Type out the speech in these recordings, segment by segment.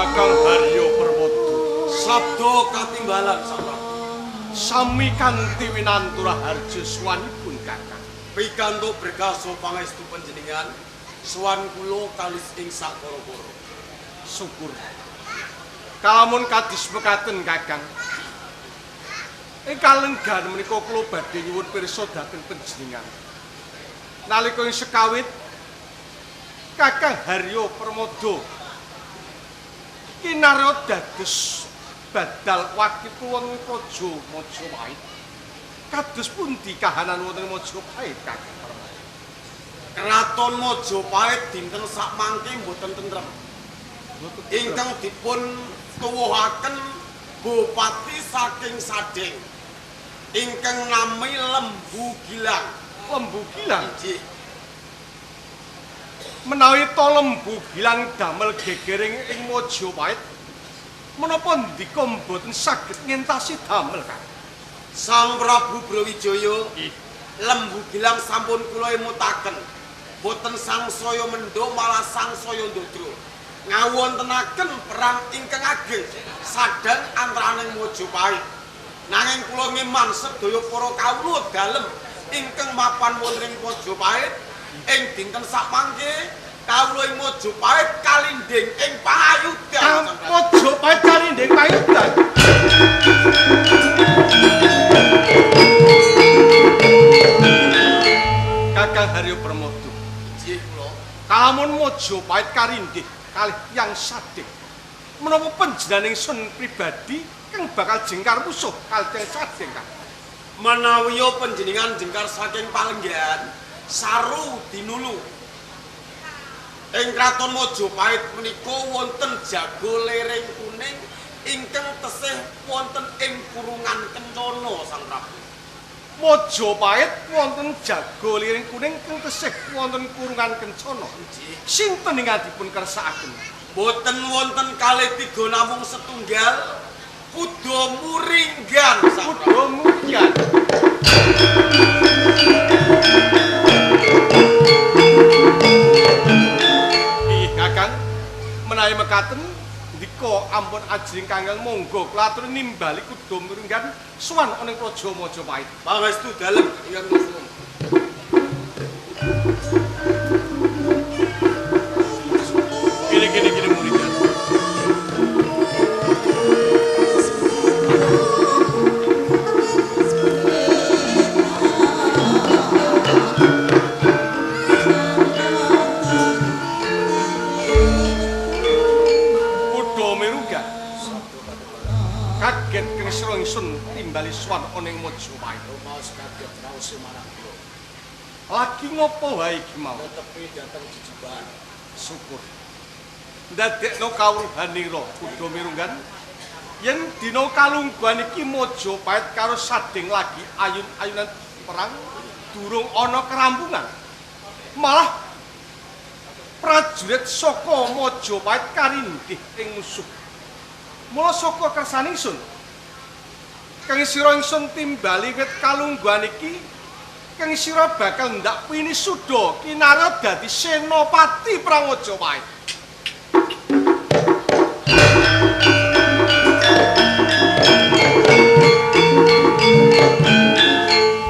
Kakang Haryo Permodo. Sabda katimbalan Sang Prabu. Sami kanthi winantu raharja suwanipun Kakang. Pikantuk berkah saha pangestu panjenengan, suwan kula kalis ing sakara-kara. Syukur. Kalamun kadis mekaten Kakang. Ing kalenggan menika kula badhe nyuwun pirsa dhateng panjenengan. Nalika ing sekawit Kakang Haryo Permodo kinarya dados badal wakil wonten Praja Majapahit. Kados pundi kahanan wonten Majapahit Kakang Permodo? Kraton Majapahit dinten sakmangke mboten tentrem. Ingkang dipun tuwuhaken bupati saking Sadeng ingkang nami Lembu Gilang. Lembu Gilang? Inggih. Menawi to Lembu Gilang damel gegering ing Majapahit, menapa ndika mboten saged ngentasi damel Kakang? Sang Prabu Brawijaya, Lembu Gilang sampun kula emutaken. Boten sangsaya mendho malah sangsaya ndodro. Ngawontenaken perang ingkang ageng sadang antaraning Majapahit. Nanging kula ngeman sedaya para kawula dalem ingkang mapan wonten ing Majapahit ing dinten sakmangke kawula ing Majapahit kalindhing ing pangayudan. Majapahit kalindhing pangayudan. Kakang Haryo Permodo. Inggih kula. Kalamun Majapahit karindhih kalih tiyang Sadeng, menapa panjenengan ingsun pribadi kang bakal jengkar musuh kalih tiyang Sadeng, Kang? Menawi panjenengan jengkar saking palenggan saru dinulu. Ing kraton Majapahit menika wonten jago lereng kuning ingkang tesih wonten ing kurungan kencana Sang Prabu. Majapahit wonten jago lereng kuning kang tesih wonten kurungan kencana. Inggih. Sinten ingkang dipun kersakaken? Boten wonten kalih tiga namung setunggal, Kuda Muringgan Sang Prabu. Kuda Muringgan. Ih, Kakang, menawi mekaten ndika ampun ajring kangeng monggo kula aturi nimbali Kuda Muringgan sowan ana ing Praja Majapahit. Pangestu dalem ingkang nuwun. Kene kene kene Muringgan. Kuda Mirunggan. Kaget keng sira ingsun timbali sowan ana ing Majapahit. Rumaos kaget raose marang kula. Lagi ngopo wae iki mau? Tetepi dhateng jejibahan. Syukur. Ndadekno kawruhanira Kuda Mirunggan yen dina kalungguhan iki Majapahit karo Sadeng lagi ayun-ayunan perang durung ana kerampungan. Malah prajurit saka Majapahit karindih ing musuh. Mula saka kersane ingsun kang sira ingsun timbali wit kalungguhan iki kang sira bakal ndak pinisuda kinarya dadi senopati perang Majapahit.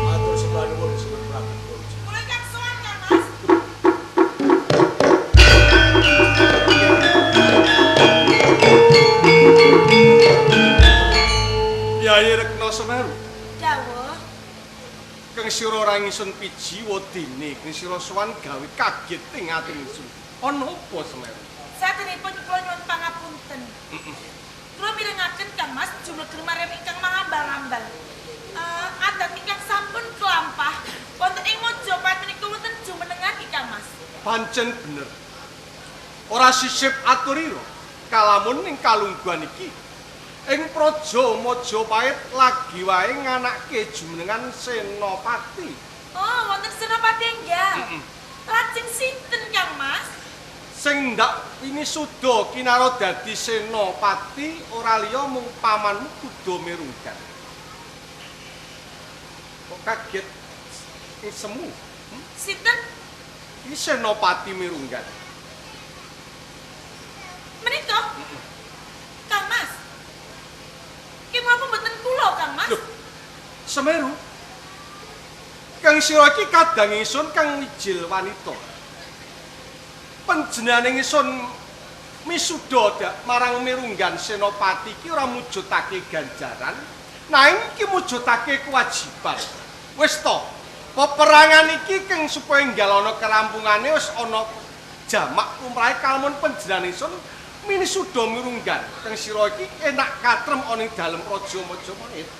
Matur sembah nuwun Sunan Prabu Brawijaya. Kula ingkang sowan Kang Mas. Yai Rekna Semeru. Dawuh. Kang sira ora ingsun piji wedine, kang sira sowan gawe kaget ing ati ingsun. Ana apa Semeru? Satenipun kula nyuwun pangapunten. Kula mirengaken Kang Mas jumleger marem ingkang mangambal-ambal. Adat ingkang sampun kelampah wonten ing Majapahit menika wonten jumenengan iki Kang Mas. Pancen bener. Ora sisip aturira kalamun ing kalungguhan iki ing Praja Majapahit lagi wae nganake jumenengan senopati. Oh, wonten senopati enggal. Lajeng sinten Kang Mas? Sing ndak pinisuda kinara dadi senopati ora liya mung pamanmu Kuda Mirunggan. Kok kaget ing semu? Sinten? Iki Senopati Mirunggan. Menika? Semeru. Kang sira iki kadang ingsun kang wijil wanita. Panjenengane ingsun misuda marang mirunggan senopati iki ora mujudake ganjaran, nanging iki mujudake kewajiban. Wis to, peperangan iki kang supaya nggal ana kerampungane wis ana jamak lumrahe kalamun panjenengan ingsun minisuda mirunggan. Kang sira iki enak katrem ana ing dalem raja Majapahit.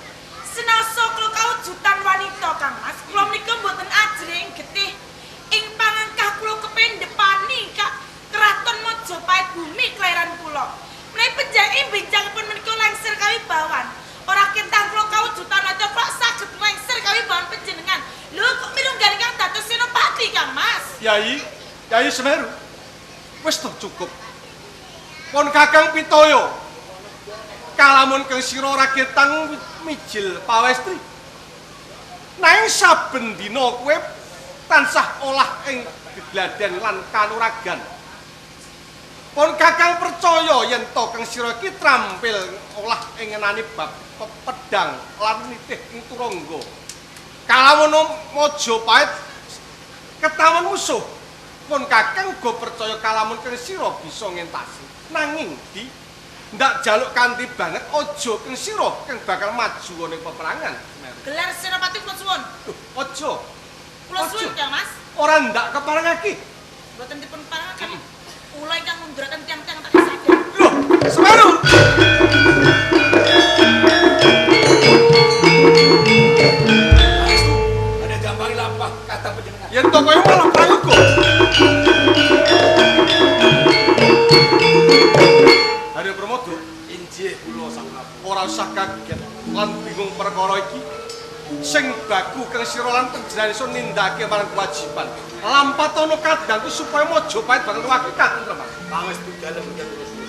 Senaosa kula kawujudan wanita Kang Mas, kula menika mboten ajrih ing getih. Ing pangangkah kula kependhepani kak Keraton Majapahit bumi kelahiran kula. Menawi penjake benjangipun menika lengser kawibawan. Ora kentang kula kawujudan wanita kok saged lengser kawibawan panjenengan. Lho kok mirunggan ingkang dados senopati Kang Mas? Yai, Yai Semeru. Wis to cukup. Pun Kakang Pitoyo. Kalamun kang sira ora ketang mijil pawestri. Nanging saben dina kowe tansah olah ing gegladen lan kanuragan. Pun Kakang percaya yen to kang sira iki trampil olah ing ngenani bab pedang lan nitih ing turangga. Kalamun Majapahit ketawan musuh, pun Kakang uga percaya kalamun kang sira bisa ngentasi. Nanging di ndak jaluk kanthi banget aja kang sira kang bakal maju ana ing peperangan. Gelar senopati kula suwun. Aja. Kula suwun Kang Mas. Ora ndak keparengake. Mboten dipun parengaken. Kula ingkang ngunduraken tiyang-tiyang tak saged. Lho, Semeru. Pangestu, ada jambangi lampah kata panjenengan. Yen to kowe malah prayoga. Haryo Pramodo, Injih kula Sang Prabu. Ora usah kaget lan bingung perkara iki. Sing baku kang sira lan panjenengan iso nindakake marang kewajiban. Lampatono kadangku supaya Majapahit bakal luwih katentreman. Pangestu dalem ingkang kula suwun.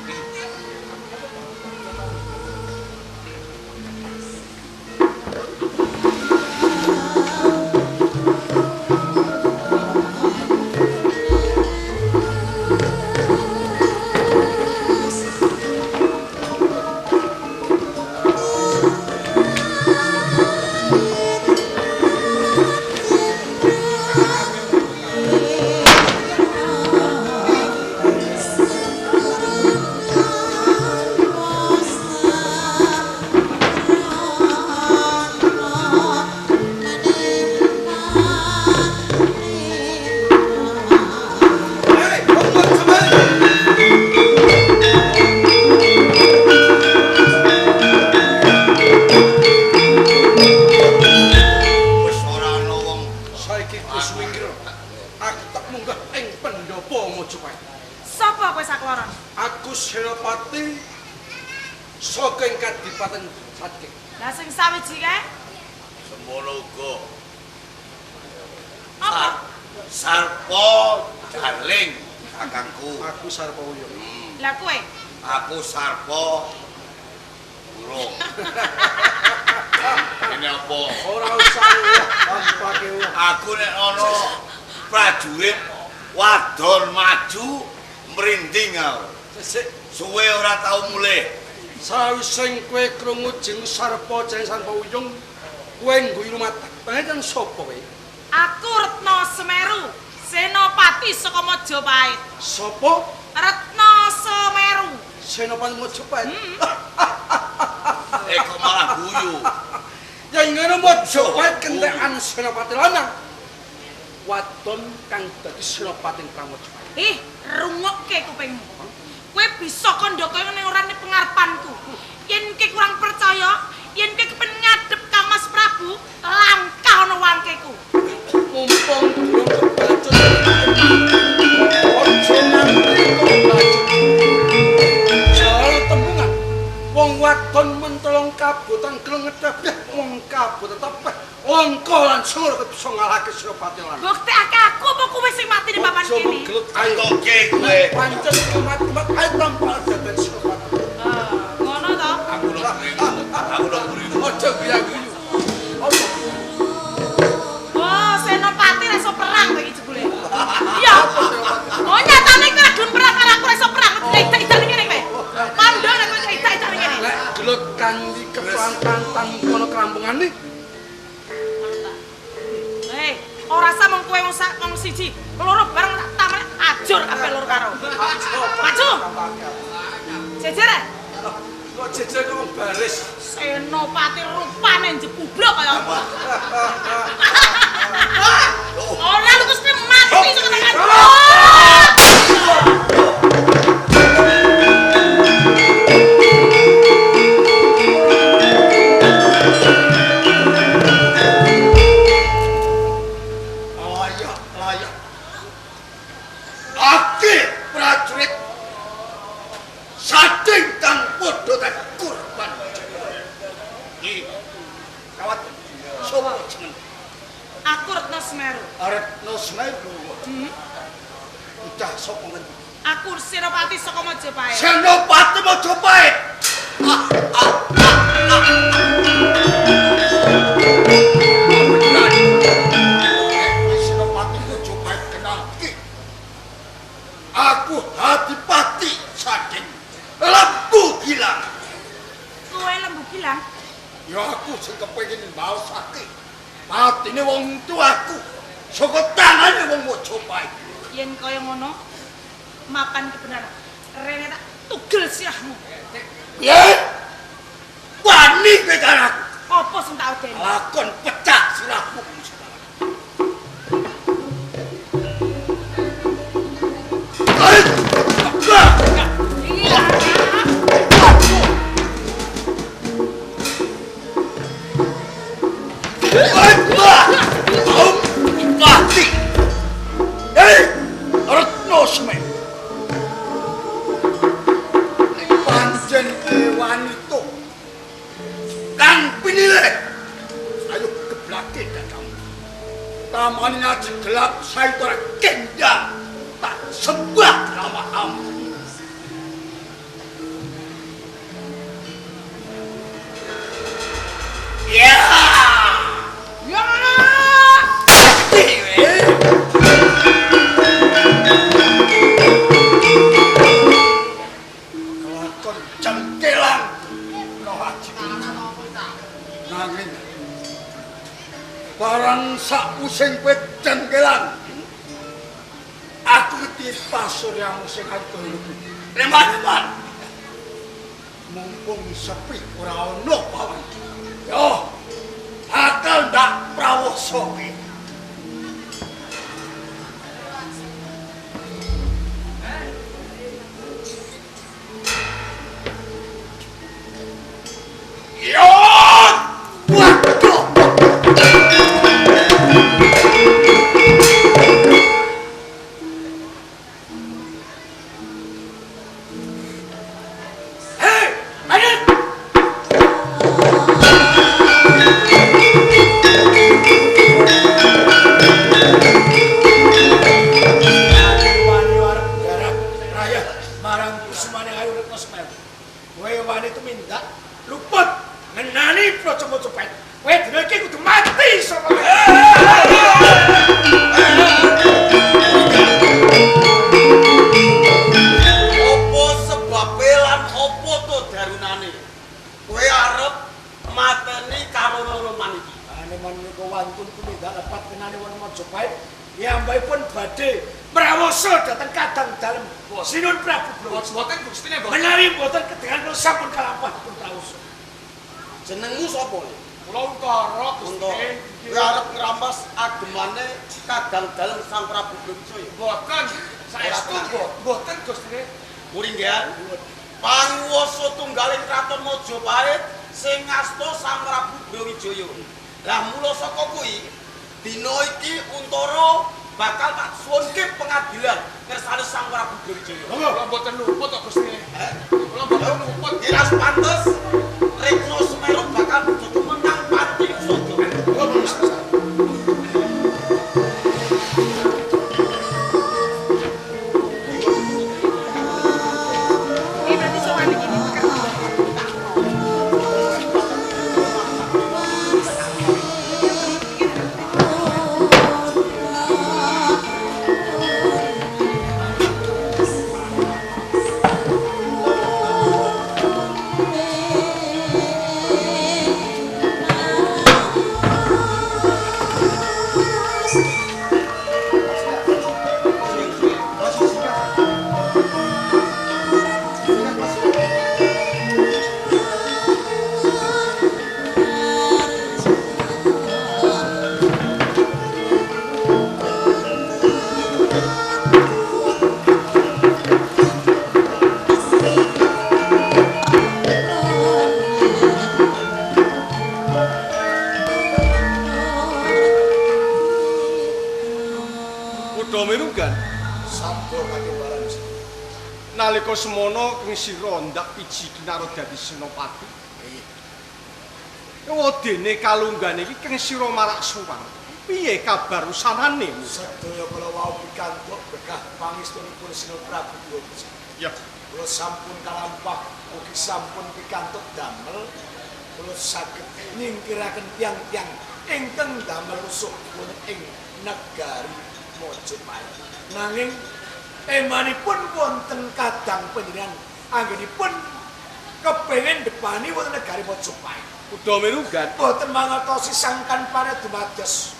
Suwe ora tau mulih. Sawise kowe krungu jeng Sarpa jeng Sarpa Wuyung, kowe ngguyu lumatak. Panjenengan sapa kowe? Aku Retno Semeru, senopati saka Majapahit. Sapa? Retno Semeru. Senopati Majapahit. Eh kok malah guyu. Ya ngono Majapahit kentekan senopati lanang. Wadon kang dadi senopati ing Majapahit. Ih, rungokke kupingmu. Kowe bisa kandha kaya ngene ora ning pengarepanku. Yen kowe kurang percaya, yen kowe kepen ngadep Kang Mas Prabu, langkah ana wangkeku. Mumpung durung kebacut. Aja nganti kebacut. Jare tembungan. Wong wadon mentolong kabotan klengedheh wong kabotan tepeh. Langka lan sanga bisa ngalahke senopati lanang. Buktekake aku apa kowe sing mati ning papan kene? Antoke kowe. Pancen kemat-kemat ae tanpa dadan senopati. Ngono to? Aku lho aku lho guyu. Aja guyu-guyu. Apa? Oh, senopati ra iso perang kowe iki jebule. Iya. Oh, nyatane kowe gelem perang karo aku ra iso perang. Idak-idak ning kene kowe. Mandor aku idak-idak ning kene. Lek gelut kanthi kepelan tantang kono kerampungane. Ora sah mung kowe wong siji, loro bareng tak tamane ajur kabeh loro karo. Maju. Jejer. Kok jejer kok wong baris. Senopati rupane njebublok kaya apa. Ora lu mesti mati saka tangan. Layak. Ake prajurit sading kang padha dadi kurban. Iki kawat sapa jeneng? Aku Retno Semeru. Retno Semeru. Udah sapa ngendi? Aku Senopati saka Majapahit. Senopati Majapahit. Senopati Majapahit kenal ki. Aku Adipati Sading Lembu Gilang. Kowe Lembu Gilang? Ya aku sing kepengin mbaosake patine wong tuaku saka tangane wong Majapahit. Yen kaya ngono, mapan kebenaran. Rene tak tugel sirahmu. Piye? Wani kowe karo aku. Apa sing tak odeni? Lakon pecah sirahmu. Mati. Retno Semeru. Ning pancen wanita kang pinilih. Ayo geblake dadamu. Tamane ngaji gelap saitara kendang tak sembah lama-lama. Ya. Ya. Kelakon cengkelang no haji. Nanging barang sakusing kowe cengkelang aku dipasuryamu sing adoh iku. Reman-reman. Mumpung sepi ora ono pawan. Yo, bakal ndak prawasa ki. Yo! Waduh! Hei, ayo! Wani arep garap raya marang kusumane ayu Retno Semeru. Kowe wani tumindak luput ngenani Praja Majapahit. Kowe dina iki kudu mati saka Apa sebabe lan apa to darunane? Kowe arep mateni karo roman iki. Aneman menika wantun tumindak lepat ngenani wong Majapahit. Piyambakipun badhe mrawasa dhateng kadang dalem Sinuhun Prabu Brawijaya. Mboten gustine mboten. Menawi mboten kedengan kula sampun kalampah pun prawasa. Jenengmu sapa? Kula Untara gustine. Kowe arep ngrampas agemane kadang dalem Sang Prabu Brawijaya. Mboten, saestu mboten gustine. Muringgan, panguwasa tunggaling kraton Majapahit sing ngasta Sang Prabu Brawijaya. Lah mula saka kuwi dina iki Untara bakal tak suwunke pengadilan ngersane Sang Prabu Brawijaya. Kula mboten luput kok gustine. Kula mboten luput. Kira pantes Retno Semeru bakal dudu menang pati usada. Kula mboten. Ini berarti sowan iki. Hei, Nalika semono keng sira ndak piji kinara dadi senopati. Wadene kalungguhan iki keng sira marak suwan. Piye kabar usanane? Sedaya kala wau pikantuk berkah pangestunipun Sena Prabu Brawijaya. Ya, kula sampun kalampah ugi sampun pikantuk damel kula saged nyingkiraken tiyang-tiyang ingkang damel rusuh wonten ing negari Majapahit. Nanging emanipun wonten kadang panjenengan anggenipun kepengin depani wonten negari Majapahit. Kuda mirunggan boten mangertosi sangkan pane dumados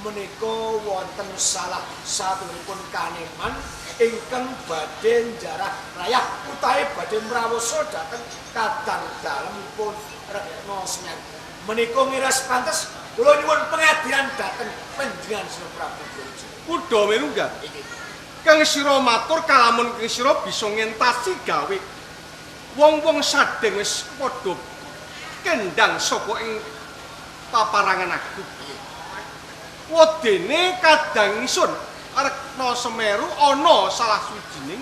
menika wonten salah satunipun kaneman ingkang badhe njarah rayah utawi badhe mrawosa dhateng kadang dalemipun Retna Semeru. Menika ngiras pantes kula nyuwun pengadilan dhateng panjenengan Sena Prabu Brawijaya. Kuda mirunggan kang sira matur kalamun kang sira bisa ngentasi gawe wong-wong sadeng wis padha kendang saka ing paparangan aku. Wedene kadang ingsun Retna Semeru ana salah suwijining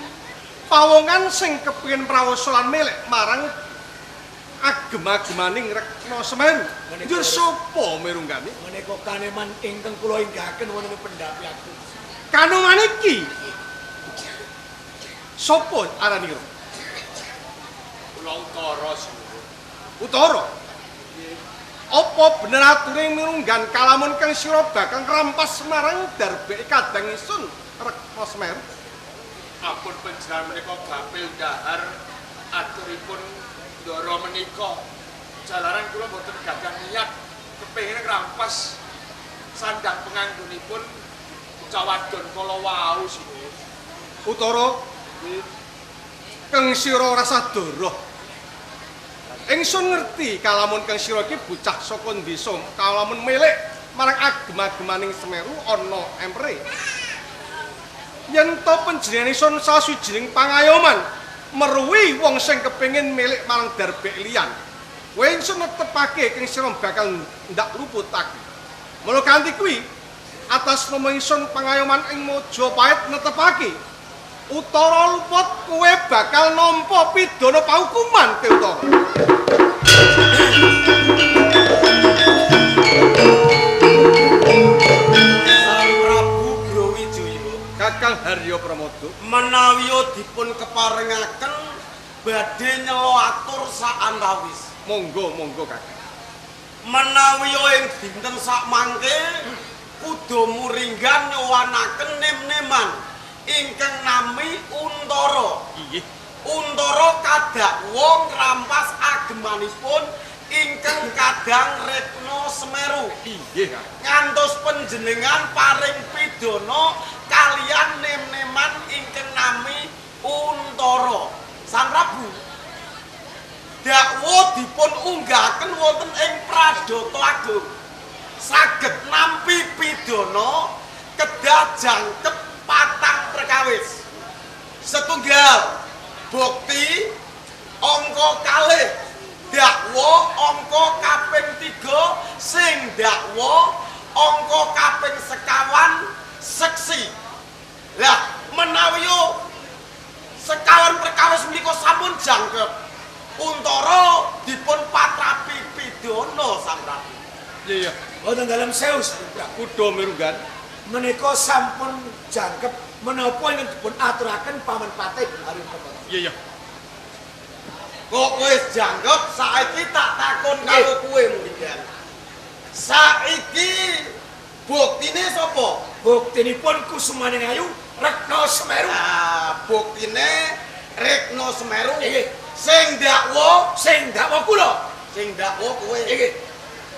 pawongan sing kepengin prawasa lan melek marang agem-agemaning Retna Semeru. Njur sapa mirunggane? Menika kaneman ingkang kula inggahaken wonten pendhapi aku. Kanoman iki sapa aranira? Kula Utara sinuwun. Utara. Apa bener ature mirunggan kalamun kang sira bakal ngrampas marang darbeke kadang ingsun Retna Semeru? Ampun panjenengan menika gapil dahar aturipun ndara menika. Jalaran kula boten gadah niat kepengin ngrampas sandang penganggunipun bocah wadon kala wau sinuwun. Utara, kang sira ora sadara. Ingsun ngerti kalamun kang sira iki bocah saka desa kalamun melek marang agem-agemaning Semeru ana empere. Yen to panjenengan ingsun salah suwijining pangayoman meruwi wong sing kepengin melek marang darbek liyan. Kowe ingsun netepake kang sira bakal ndak luputake. Mula kanthi kuwi atas nama ingsun pangayoman ing Majapahit netepake Utara luput kowe bakal nampa pidana paukuman ke Utara. Sang Prabu Brawijaya, Kakang Haryo Pramodo, menawi dipun keparengaken badhe nyela atur saantawis. Monggo monggo Kakang. Menawi ing dinten sakmangke kuda muringgan nyowanaken nem-neman ingkang nami Untara. Inggih. Untara kadakwa ngrampas agemanipun ingkang kadang Retna Semeru. Inggih. Ngantos panjenengan paring pidana kaliyan nem-neman ingkang nami Untara. Sang Prabu, dakwa dipun unggahaken wonten ing Pradata Agung. Saged nampi pidana kedah jangkep patang perkawis. Setunggal bukti angka kalih dakwa angka kaping 3 sing dakwa angka kaping sekawan seksi. Lah menawi sekawan perkawis menika sampun jangkep, Untara dipun patrapi pidana Sang Prabu. Iya iya. Wonten dalem sewu Kuda mirunggan menika sampun jangkep menapa ingkang dipun aturaken Paman Patih Haryo Pramodo. Iya iya. Kok wis jangkep saiki tak takon karo kowe Muringgan. Saiki buktine sapa? Buktinipun Kusumaning Ayu Retna Semeru. Ah, buktine Retna Semeru. Inggih. Sing dakwa, sing dakwa kula. Sing dakwa kowe. Inggih.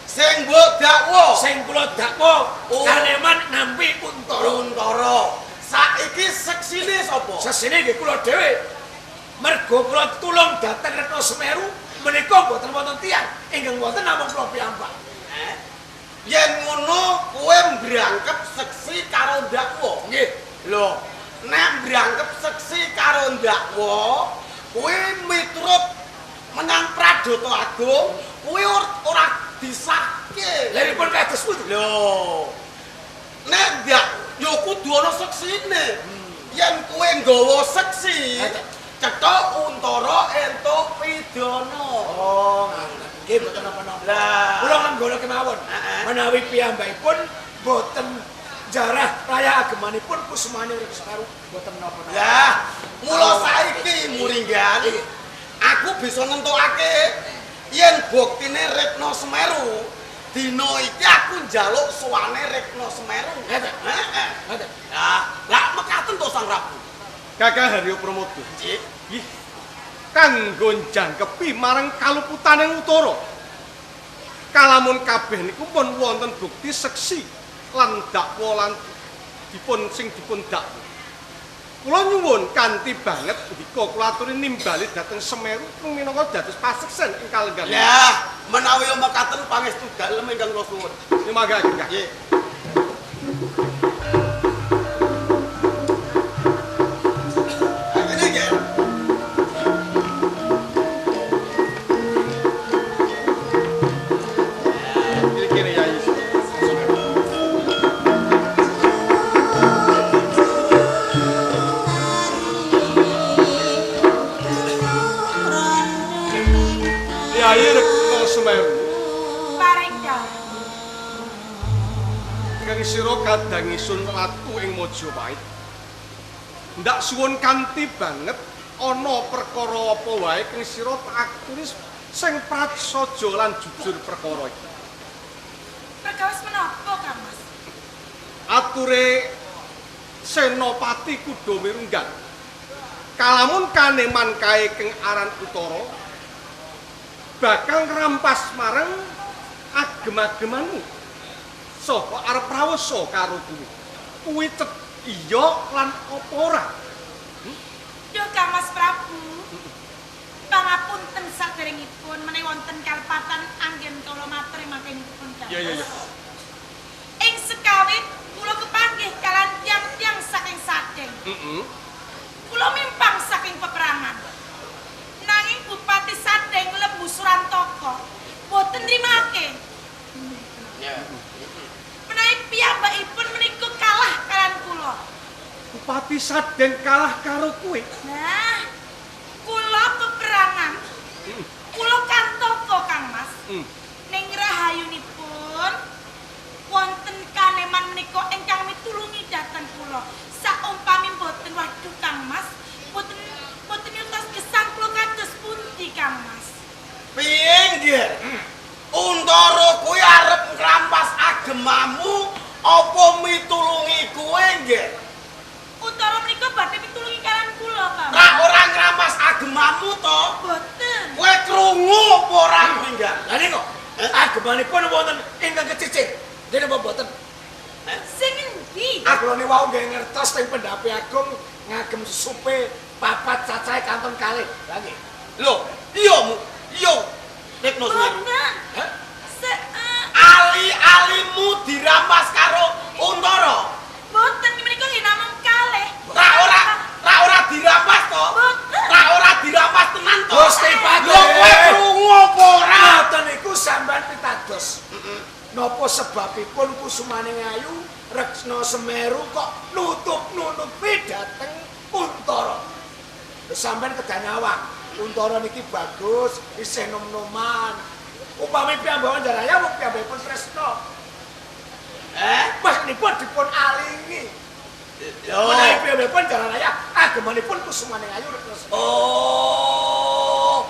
Sing mbok dakwa, sing kula dakwa kaneman nampi Untara. Untara. Saiki seksine sapa? Seksine nggih kula dhewe. Mergo kula tulung dhateng Retna Semeru menika mboten wonten tiyang ingkang wonten namung kula piyambak. Yen ngono kowe mbrangkep seksi karo dakwa. Nggih. Lho, nek mbrangkep seksi karo dakwa, kowe miturut menyang Pradata Agung, kowe ora disahke. Lha pripun kados pundi? Lho. Nek ndak ya kudu ana seksine. Yen kowe nggawa seksi, Cetha Untara entuk pidana. Oh, ngaten. Nggih mboten napa-napa. Lah. Kula nglenggana kemawon. Menawi piyambakipun mboten jarah raya agemanipun kusumane Reksa Semeru mboten napa-napa. Lah, mula saiki Muringgan, aku bisa nentokake yen buktine Rekna Semeru, dina iki aku njaluk sowane Rekna Semeru. Ngeten. Heeh. Ngeten. Lah, lak mekaten to Sang Prabu. Kakang Haryo Pramoda. Nggih. Ih, kanggo njangkepi marang kaluputaning Utara. Kalamun kabeh niku pun wonten bukti seksi lan dakwa lan dipun sing dipun dakwa. Kula nyuwun kanthi banget ndika kula aturi nimbali dhateng Semeru minangka dados paseksen ing kalenggan. Lah, menawi mekaten pangestu dalem ingkang kula suwun. Nyumangga Kakang. Nggih. Ngene nggih. Kene Yai. Yai Rekna Semeru. Paring dawuh. Kang sira kadang ingsun ratu ing Majapahit. Ndak suwun kanthi banget ana perkara apa wae kang sira tak aturi sing prasaja lan jujur perkara iki. Perkawis menapa, Kang Mas? Ature Senopati Kuda Mirunggan. Kalamun kaneman kae keng aran Utara bakal ngrampas marang agem-agemanmu. Saha arep prawasa karo kuwi. Kuwi iya lan apa ora? Duh Kang Mas Prabu. Pangapunten saderengipun menawi wonten kalepatan anggen kula matur mangkenipun Kang. Iya iya iya. Ing sekawit kula kepanggih kalian tiyang-tiyang saking Sadeng. Kula mimpang saking peperangan. Nanging Bupati Sadeng Lembu Surantaka boten nrimake. Menawi piyambakipun menika kalah kalian kula. Bupati Sadeng kalah karo kowe. Nah, kula peperangan. Kula kantaka Kang Mas. Ning rahayunipun wonten kaneman menika ingkang mitulungi dhateng kula. Saumpami mboten waduh Kang Mas, mboten mboten nyutos gesang kula kados pundi Kang Mas. Piye nggih? Untara kuwi arep ngrampas agemamu apa mitulungi kowe nggih? Untara menika badhe mitulungi kalian kula, Kang. Ra ora ngrampas agemamu to? Mboten. Kowe krungu apa ora Muringgan? Lah niku agemanipun wonten ingkang kecicir. Nggih napa mboten? Sing endi? Kula niku wau nggih ngertos teng Pendhapi Agung ngagem supe papat cacahe kanton kalih. Lah nggih. Lho, iya mu, iya. Rekno Semeru. Mboten. Hah? Ali-alimu dirampas karo Untara. Mboten menika nggih namung kalih. Ra ora dirampas to? Mboten. Ra ora dirampas tenan to? Gusti Patih. Lho kowe krungu apa ora? Ngoten niku sampean pitados. Napa sebabipun kusumane ayu Rekna Semeru kok nutup-nutupi dhateng Untara? Lho sampean kedah nyawang. Untara niki bagus, isih nom-noman. Upami piyambak njaraya wong piyambakipun tresna. Wah nipun dipun alingi. Lho. Menawi piyambakipun njaraya agemanipun kusumane ayu Rekna Semeru. Oh.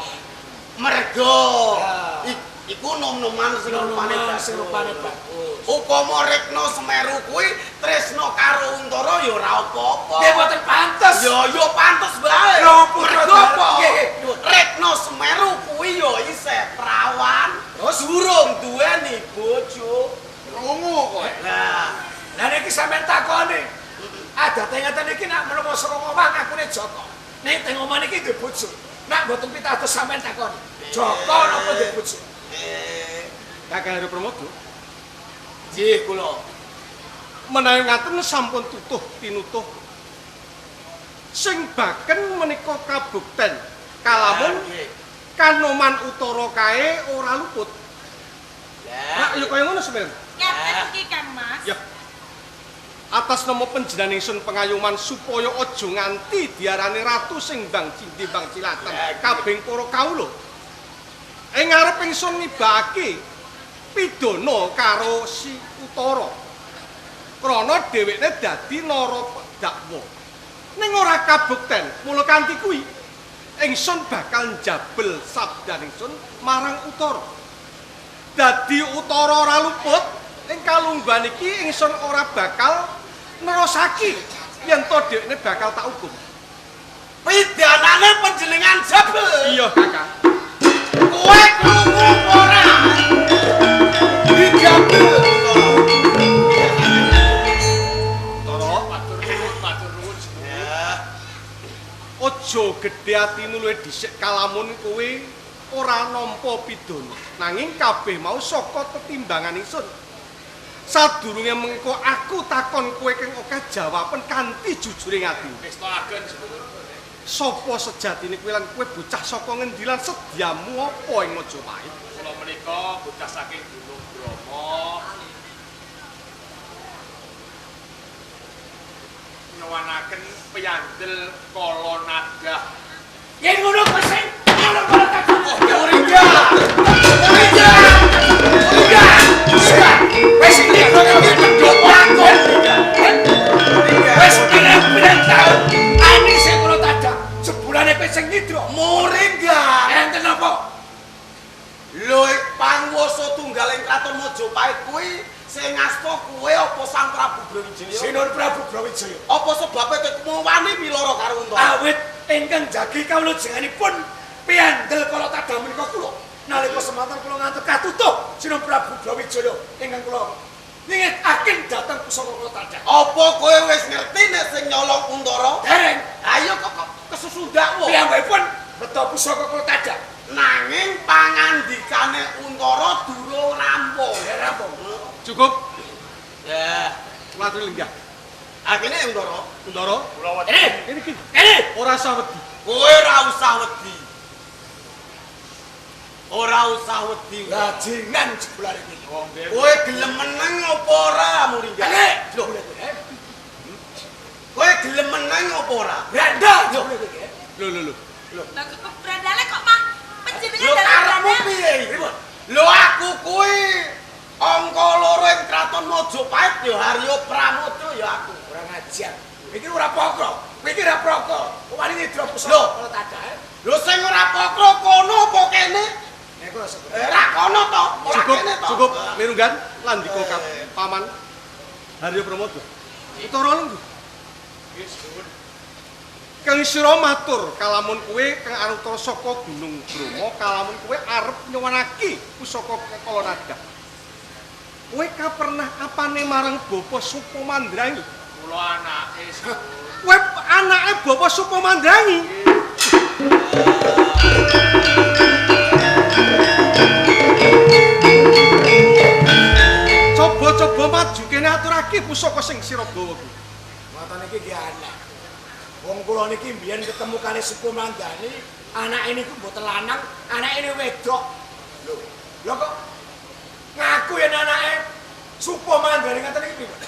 Mergo Ya. iku nom-noman sing rupane Nom-noman sing rupane bagus. Upama Rekna Semeru kuwi tresna karo Untara ya ora apa-apa. Nggih mboten pantes. Ya ya pantes bae. Lho, putra Mergo apa? dalem. Nggih, nggih. Rekna Semeru kuwi ya isih prawan, Terus? durung duweni bojo. Krungu kowe. Lah, Lah niki sampean takoni. Adate ngeten iki nak menawa saka omah ngakune Joko. Ning teng omah niki duwe bojo. Nak mboten pitados sampean takoni. Joko napa duwe bojo? Kakang Haryo Pramoda. Nggih kula. Menawi ngaten sampun tutuh tinutuh. Sing baken menika kabukten kalamun Nggih. Kanoman Utara kae ora luput. Lah, Rak ya kaya ngono Semeru. Ngaten iki Kang Mas. Ya. Atas nama panjenengan ingsun pengayuman supaya aja nganti diarani ratu sing bang cindhe bang cilatan kabeh para kawula. Ing ngarep ingsun ngibake pidana karo si Utara. Krana dhewekne dadi naradakwa. Ning ora kabukten, mula kanthi kuwi ingsun bakal njabel sabdan ingsun marang Utara. Dadi Utara ora luput ing kalungguhan iki ingsun ora bakal nerosaki yen to dhewekne bakal tak hukum. Pidanane panjenengan jabel. Iya, Kakang. Kowe krungu ora? Dijabel. Utara, Matur nuwun, matur nuwun. Aja gedhe atimu luwih dhisik kalamun kowe ora nampa pidana. Nanging kabeh mau saka tetimbangan ingsun. Sadurunge mengko aku takon kowe keng akeh jawaban kanthi jujuring ati. Ngestoaken sedulur. Sapa sejatine kowe lan kowe bocah saka ngendi lan sedyamu apa ing Majapahit? Kula menika bocah saking Gunung Bromo. Nyuwunaken piyandel kala nadah. Yen ngono kowe sing nyolong kala tadah. Muringga. Muringga. Muringga. Wis iki kok lakon. Wis pirang-pirang taun ani sing kala tadah. Jebulane kowe sing nyidra. Muringga. Enten apa? Lho panguwasa tunggal ing kraton Majapahit kuwi sing ngasta kowe apa Sang Prabu Brawijaya? Sinuwun Prabu Brawijaya. Apa sebabe kowe wani piloro karo Untara? Awit ingkang jagi kawulujenganipun piyandel kala tadah menika kula. Nalika semanten kula ngantos katutuh Sinuwun Prabu Brawijaya ingkang kula nyingetaken dhateng pusaka kala tadah. Apa kowe wis ngerti nek sing nyolong Untara? Dereng. Ayo kok kesusu ndakwa. Piyambakipun beto pusaka kala tadah. Nanging pangandikane Untara durung rampung. Ya rampung. Cukup. Ya, Kula aturi lenggah. akhirnya Untara, Untara, Kula wedi. kene iki. Kene. Ora usah wedi. Kowe ora usah wedi. Ora usah wedi. Bajingan jebulane iki. Wong nggih. Kowe gelem meneng apa ora, Muringga? Kene. Lho, kowe gelem meneng apa ora? Brandal jebule kowe iki. Lho lho lho. Lah kok brandale kok mah panjenengan Lho dalam karepmu brandal. piye? Lho aku kuwi angka loro ing kraton Majapahit ya Haryo Pramoda ya aku. Ora ngajar. Iki ora pokro. Iki ora proko. Wani nyidra pusaka Lho. kala tadah. Lho sing ora pokro kono apa kene? Nek kula sebut. Ora kono to, ora Cukup, kene to. cukup mirunggan landika paman Haryo Pramoda. Utara lungguh. Nggih, suwun. Kang sira matur kalamun kowe kang arep saka Gunung Bromo kalamun kowe arep nyuwunake pusaka kala nadah. Kowe ka pernah apane marang Bapa Supamandrangi? Kula anake suwun. Kowe anake Bapa Supamandrangi? Coba-coba maju kene aturake pusaka sing sira gawa kuwi. Ngoten iki nggih aneh. Wong kula niki mbiyen ketemu kali Supamandani, anake niku mboten lanang, anake ini wedok. Lho, lho kok ngaku yen anake Supamandani ngaten iki pripun?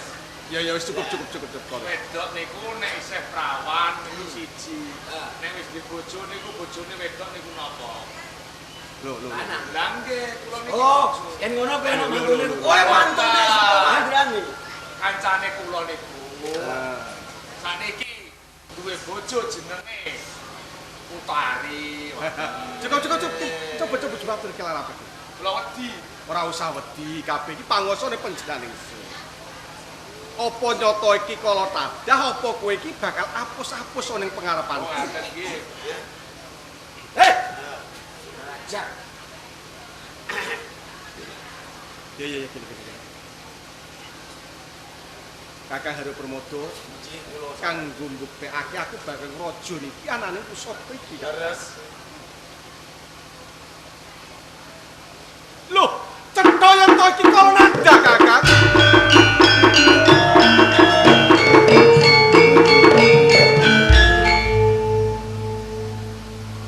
Ya ya wis cukup cukup cukup cukup. Wedok niku nek isih prawan niku siji. Nek wis duwe bojo niku bojone wedok niku napa? Lho lho. Lanang. Lah nggih, kula niki Oh, bojo. yen ngono kowe ana mantune. Kowe mantune Supamandani. Kancane kula niku. Saniki duwe bojo jenenge Utari. Cukup cukup cukup. Coba coba coba atur kelar apa. Kula wedi. Ora usah wedi, kabeh iki panguwasane panjenengan ingsun. Apa nyata iki kala tadah apa kowe iki bakal apus-apus ning Oh, pengarepanku. ngaten nggih. Heh. Raja. Ya ya ya gini gini. gini. Kakang Haryo Pramoda kanggo mbuktekake aku bakal raja niki anane pusaka iki. Leres. Loh, cetha yen to iki kala nadah, Kakang.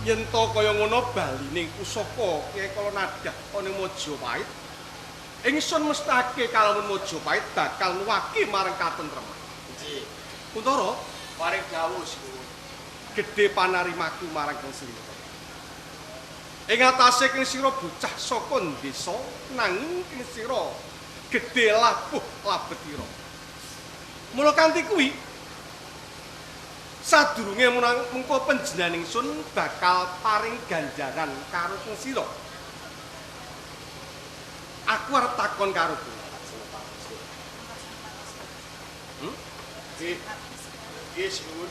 Yen to kaya ngono baline pusaka Kyai Kala Nadah ana Majapahit. Ingsun mestake kalamun Majapahit bakal nuwaki marang katentreman. Nggih. Untara paring dawuh sinuwun. Gedhe panarimaku marang Kang Sira. Ing atase Kang Sira bocah saka desa nanging Kang Sira gedhe labuh labetira. Mula kanthi kuwi sadurunge mengko panjenengan ingsun bakal paring ganjaran karo Kang Sira. Aku arep takon karo kowe. Nggih. Nggih, sinuwun.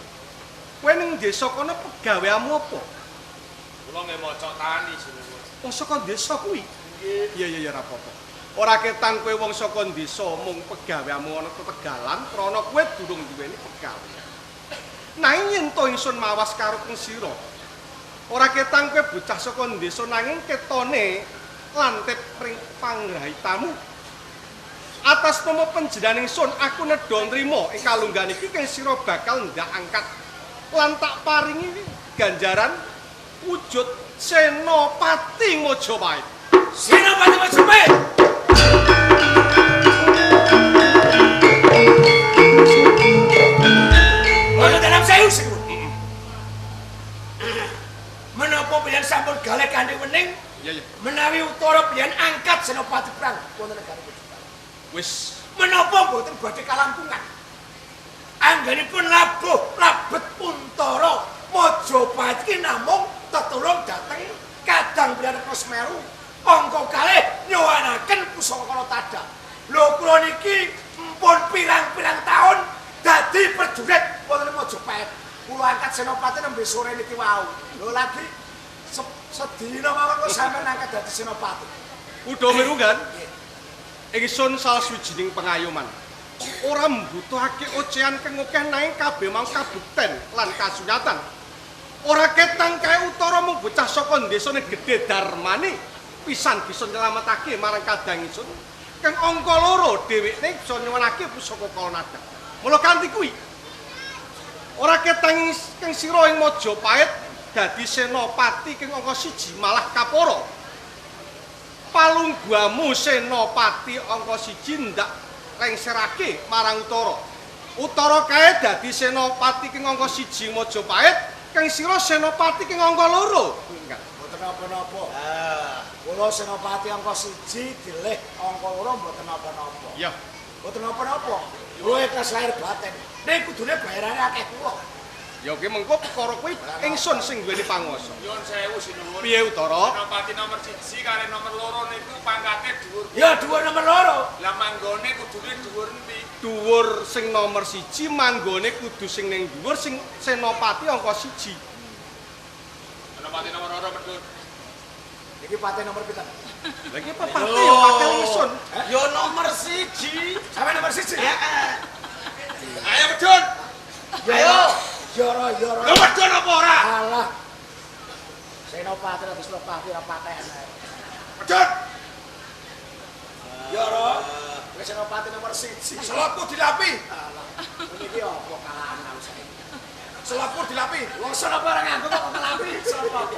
Kowe ning desa kono pegaweanmu apa? Kula nggih maca tani, sinuwun. Wong saka desa kuwi? Nggih. Iya iya iya ora apa-apa. Ora ketang kowe wong saka desa mung pegaweanmu ana tetegalan krana kowe durung duweni pegawean. Nanging yen to ingsun mawas karo Kang Sira. Ora ketang kowe bocah saka desa nanging ketone lantip ring pangrahitamu. Atas nama panjenengan ingsun aku nedha nrima ing kalunggahan iki Kang Sira bakal ndak angkat lan tak paringi ganjaran wujud Senopati Majapahit. Senopati Majapahit. Ono dalam sewu sinuwun. Menapa pian sampun galih kanthi wening? Iya iya. Menawi Utara pian angkat Senopati perang wonten negara Majapahit. Wis menapa mboten badhe kalangkungan? Anggenipun labuh labet Untara Majapahit iki namung tetulung dhateng kadang Priyanaka Semeru angka kalih nyuwanaken pusaka Kalatada. Lho kula niki mpun pirang-pirang taun dadi prajurit wonten Majapahit. Kula angkat senopati nembe sore niki wau. Lho lagi sedina mawon kok sampeyan angkat dadi senopati. Uda mirunggan. Ingsun salah sawijining pengayoman. Ora mbutuhake ocehan kang akeh nanging kabeh mau kabukten lan kasunyatan. Ora ketang kae Utara mung bocah saka desane gedhe darmane pisan bisa nyelametake marang kadang ingsun. Kang angka loro dhewekne bisa nyuwunake pusaka Kalanada. Mula kanthi kuwi ora ketang kang sira ing Majapahit dadi senopati kang angka 1 malah kapara. Palungguhamu senopati angka 1 ndak lengserake marang Utara. Utara kae dadi senopati kang angka 1 Majapahit, kang sira senopati kang angka 2. Enggak. Mboten napa-napa. Kula senopati angka 1 dilih angka 2 mboten napa-napa. Iya. Mboten napa-napa. Kula ikhlas lahir batin. Ning kudune bayarane akeh kula. Ya kuwi mengko perkara kuwi ingsun sing duweni panguwasa. Nyuwun sewu sinuwun. Piye Utara? Senopati nomor 1 kali nomor 2 niku pangkate dhuwur. Ya dhuwur nomor 2. Lah manggone kudune dhuwur endi? Dhuwur sing nomor 1 manggone kudu sing ning dhuwur sing senopati angka 1. Senopati nomor 2 medhun. Iki pate nomor pinten? Lah iki pate ya pate ingsun. Ya nomor 1. Sampe nomor 1. Heeh. Ayo medhun. Ayo. Yoro yoro. Lho medhun apa ora? Alah. Senopati ora senopati ora paten. Medhun. Yoro, wis senopati nomor 1. Selopku dilapi. Alah. Niki apa kalahan aku saiki? Selopku dilapi. Wong senopati ora nganggo kok kelapi senopati.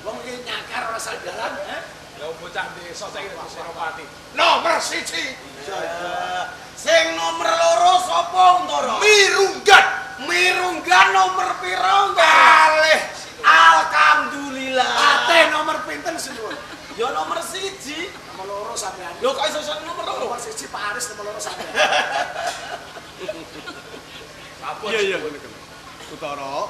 Wong iki nyakar ora sandalan, eh? Ya bocah desa saiki dadi senopati. Nomor 1. Iya. Sing nomor 2 sapa Untara? Mirunggan. Mirunggan nomor pira Untara? Kalih. Alhamdulillah. Ate nomor pinten sinuwun? Ya nomor 1. Nomor 2 sampean. Lho kok iso nomor 2? Nomor 1 Pak Aris, nomor 2 sampean. Iya iya ngono kuwi. Utara.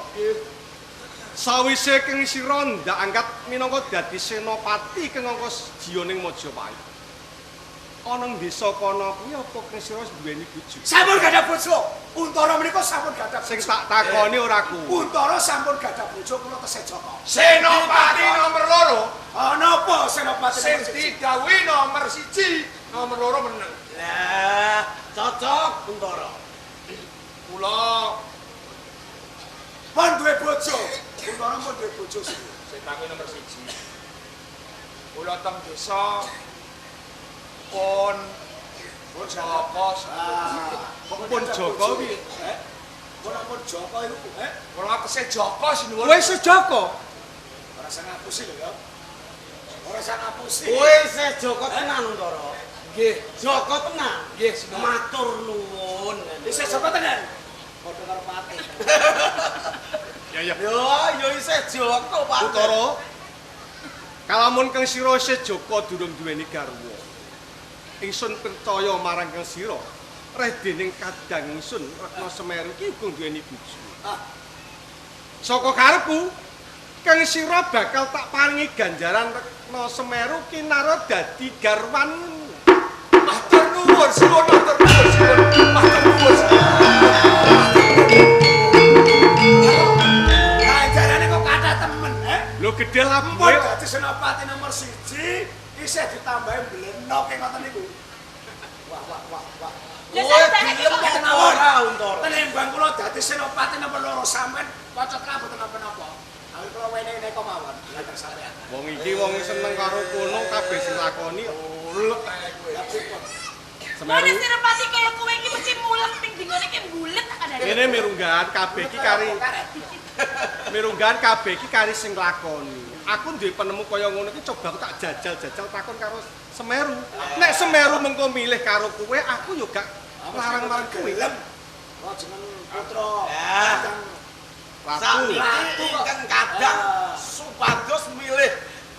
Sawise kang sira ndak angkat minangka dadi senopati kang angka jiyoning Majapahit. Ana ing desa kono kuwi apa kang sira wis duweni bojo? Sampun gadah bojo. Untara menika sampun gadah. Sing tak takoni ora kuwi. Untara sampun gadah bojo kula tesih Joko. Senopati nomor 2. Ana apa senopati sing didhawuhi nomor 1, nomor 2 meneng. Lah, cocok Untara. Kula pun duwe bojo. Untara pun duwe bojo sih. Sing takoni nomor 1. Kula teng desa pun Joko. Pun Joko piye? Pun Joko iku, eh? Kula tesih Joko sinuwun. Kowe isih Joko? Ora sing ngapusi lho ya. Ora sing ngapusi. Kowe isih Joko tenan Untara. Nggih. Joko tenan. Nggih, sinuwun. Matur nuwun. Sampun. Isih Joko tenan. Padha karo Patih. Ya ya. Yo yo isih Joko Pak. Utara. Kalamun kang sira isih Joko durung duweni garwa. Ingsun percaya marang kang sira. Reh dening kadang ingsun Retno Semeru iki uga duweni bojo. Ah. Saka karepku kang sira bakal tak paringi ganjaran Retno Semeru kinara dadi garwan. Matur nuwun, suwun matur nuwun, suwun. Matur nuwun. Ganjarane kok kathah temen, eh? Lho gedhe Ampun labuhe dadi senopati nomor 1 isih ditambahi mblenok ngoten niku. Wah wah wah wah. Lah Kowe sampeyan gelem kok apa ora Untara? Tenimbang kula dadi senopati nomor 2 sampean pocot lah mboten napa-napa. Awit kula wene-wene kok mawon. Lah sampean. Wong iki wong seneng karo kono kabeh sing lakoni Mulek ae kowe. Lah pripun? Wong Semeru. senopati kaya kowe iki mesti mulek ping dingone iki bulet tak kandhane. Kene mirunggan kabeh iki kari mirunggan kabeh iki kari sing lakoni. Aku duwe penemu kaya ngono iki coba aku tak jajal-jajal takon karo Semeru. Nek Semeru mengko milih karo kowe, aku yo gak larang-larang kowe. Gelem. Oh jeneng putra Ya. kadang Ratu. Sakniki ingkang kadang supados milih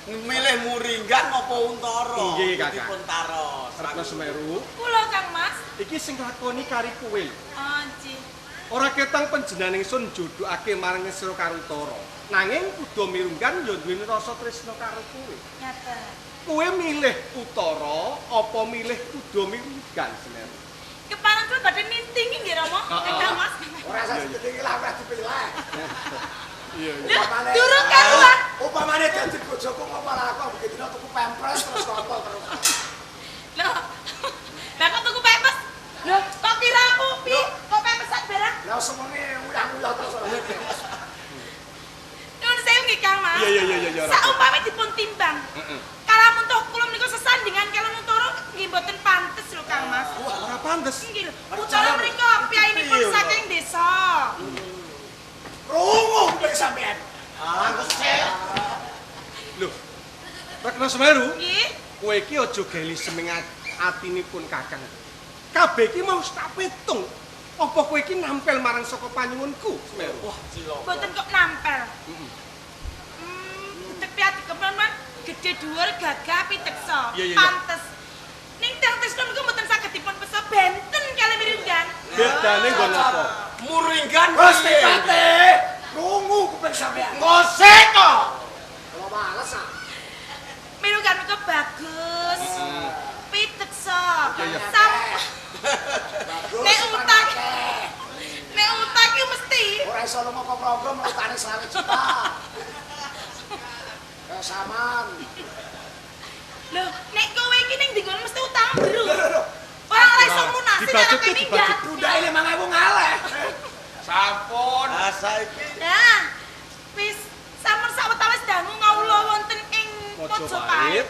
milih Muringgan apa Untara. Inggih, Kakang. Dipun taros. Retno Semeru, Kula Kang Mas. iki sing lakoni kari kowe. Oh, nggih. Ora ketang panjenengan ingsun jodhokake marang sira karo Utara. Nanging kudu mirunggan ya duweni rasa tresna karo kowe. Nyata. Kowe milih Utara apa milih kudu mirunggan Semeru? Kepareng kula badhe nintingi nggih Rama, Heeh. Kang Mas. Ora usah ditingi lah ora dipilih. Iya iya. Lho, durung karuan. Upamane dadi bojoku malah aku begitu dina tuku pampers terus kontol terus. Lho. Lah kok tuku pempes? Lho, kok kira aku pi? Kok pempesan barang? Lah semene uyah-uyah terus ora. Nuwun sewu nggih Kang Mas. Iya iya iya iya. Saumpami dipun timbang. Heeh. Kalamun toh kula menika sesandingan kaliyan Untara nggih mboten pantes lho Kang Mas. Wah, ora pantes. Nggih lho. Untara mriku piyayinipun saking desa. Krungu kuping sampean. Ah, kesek. Lho. Retno Semeru, Nggih. kowe iki aja geli semengat atinipun Kakang. Kabeh iki mau tak pitung. Apa kowe iki nampel marang saka panyuwunku, Semeru? Wah, cilaka. Mboten kok nampel. Heeh. Tek piyati kemon gedhe dhuwur gagah piteksa. Iya, iya, iya. Pantes. Ning teng tresna niku mboten saged dipun pesa benten kali Miringgan. Bedane nggon apa? Muringgan Gusti piye? Patih, krungu kuping sampean. Ngosek kok. Kula males ah. Mirunggan niku bagus. Piteksa. Iya, iya. Sam Bagus. Nek utang. Nek utang ki mesti. Ora iso lunga kok program utane 100 juta. Kaya saman. Lho, nek kowe iki ning ndi ngono mesti utang bro. Lho lho lho. Ora ora iso lunasi nek Dibajut kowe ki, minggat. dibajut. Bundake 5000 ngaleh. Sampun. Ah, saiki Nah, wis sampun sawetawis dangu ngawula wonten ing Mojopahit. Mojopahit.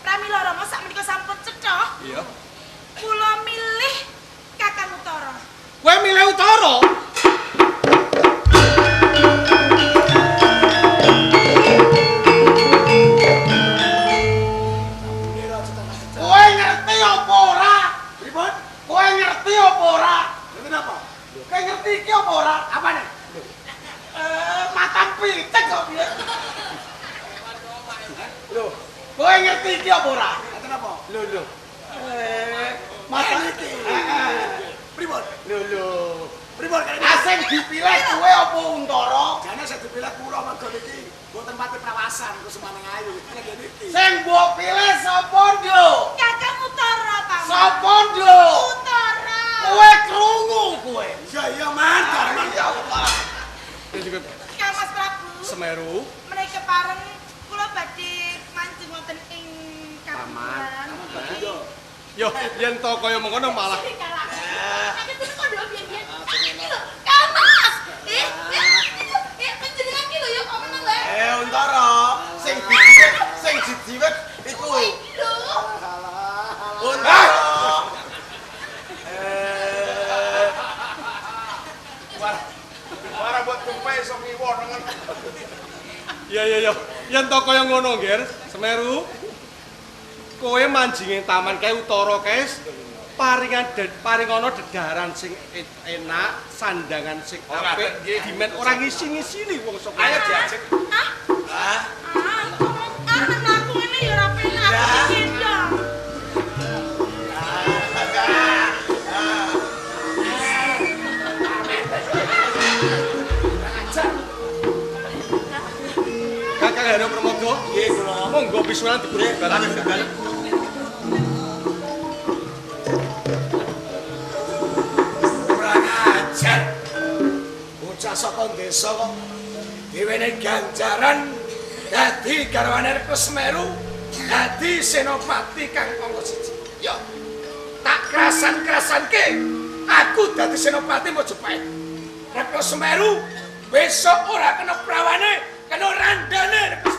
Pramila Rama sakmenika sampun cetha. Iya. Kula milih Kakang Utara. Kowe milih Utara? Kowe ngerti apa ora? Pripun? Kowe ngerti apa ora? Ngerti napa? Kowe ngerti iki apa ora? Apane? Eh, matam pitik kok piye? Lho, kowe ngerti iki apa ora? Ngerti napa? Lho lho. Eh, matam iki. Pripun? Lho lho. Pripun kene? Asing dipilih kowe apa Untara? Jane sing dipilih kula mergo niki mboten pati prawasan kusumaning ayu. Nek niki. Sing mbok pilih sapa, Nduk? Kakang Utara, Paman. Sapa, Nduk? Utara. Kowe krungu kowe. Iya iya man, man. Iya, Pak. Kang Mas Prabu. Semeru. Menika pareng kula badhe manjing wonten ing Taman. kabupaten. Yo, yen to kaya mengkono malah Aku tuh kok ndok biyen-biyen. Iki lho, Kang Mas. Eh, eh, panjenengan iki lho ya kok meneng lho. Eh, Untara, sing dijiwet iku. Iki lho. Untara. Eh, Ora buat tumpe iso ngiwo nengen. Iya iya iya. Yen to kaya ngono, Nger, Semeru. Kowe manjing ing taman kae Utara kae Paringan paringono dedaran sing enak, sandangan sing apik, dimen ora ngisi-ngisini wong saka. Ayo diajeng. Ah. Ah. Ah, mlaku ngene ya ora penak aku gendong. Kakang Hara Pramoda, nggih kula. Monggo pisunan dipun balik. Bocah saka desa kok diwenehi ganjaran dadi garwane Reksa Semeru, dadi senopati kang angka siji. Yo, tak krasan-krasanke aku dadi senopati Majapahit. Reksa Semeru besok ora kena prawane, kena randane.